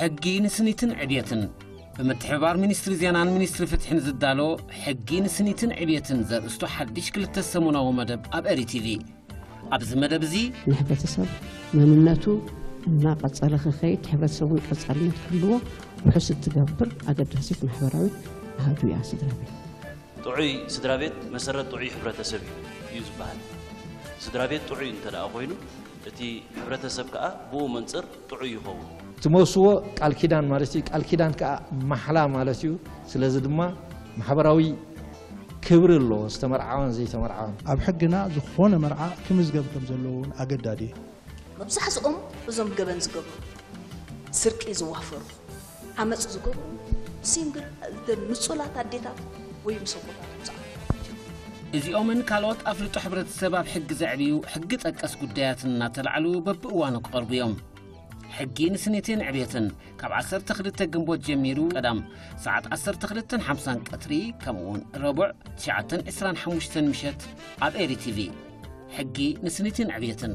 ሕጊ ንስኒትን ዕብየትን። ብምትሕብባር ሚኒስትሪ ዜናን ሚኒስትሪ ፍትሕን ዝዳሎ ሕጊ ንስኒትን ዕብየትን ዘርእስቱ ሓድሽ ክልተ ሰሙናዊ መደብ ኣብ ኤሪ ቲቪ። ኣብዚ መደብ እዚ ንሕብረተሰብ መንነቱ እናቐጸለ ክኸይድ፣ ሕብረተሰብ እውን ቀጻልነት ክህልዎ ውሑስ እትገብር ኣገዳሲት ማሕበራዊት ኣሃዱ እያ ስድራ ቤት። ጥዑይ ስድራ ቤት መሰረት ጥዑይ ሕብረተሰብ እዩ እዩ ዝበሃል። ስድራ ቤት ጥዑይ እንተ ደኣ ኮይኑ፣ እቲ ሕብረተሰብ ከኣ ብኡ መንጽር ጥዑይ ይኸውን። እቲ መውስቦ ቃል ኪዳን ማለት እዩ። ቃል ኪዳን ከዓ ማሕላ ማለት እዩ። ስለዚ ድማ ማሕበራዊ ክብሪ ኣለዎ፣ ዝተመርዓወን ዘይተመርዓወን። ኣብ ሕግና ዝኾነ መርዓ ክምዝገብ ከም ዘለዎ እውን ኣገዳዲ እዩ። መብዛሕትኦም እዞም ገበን ዝገብሩ፣ ስርቂ ዝዋፈሩ፣ ዓመፅ ዝገብሩ ሲንግል፣ ንፁላት ኣዴታት ወይ ምስ ኣቦታቶም ዝዓበዱ እዮም። እዚኦምን ካልኦት ኣፍልጦ ሕብረተሰብ ኣብ ሕጊ ዘዕብዩ ሕጊ ጠቀስ ጉዳያትን እናተላዕሉ በብእዋኑ ክቐርቡ እዮም። ሕጊ ንስኒትን ዕብየትን ካብ ዓሰርተ ክልተ ግንቦት ጀሚሩ ቀዳም ሰዓት ዓሰርተ ክልተን ሓምሳን ቀትሪ ከምኡውን ረቡዕ ትሽዓተን ዕስራን ሓሙሽተን ምሸት ኣብ ኤሪ ቲቪ። ሕጊ ንስኒትን ዕብየትን።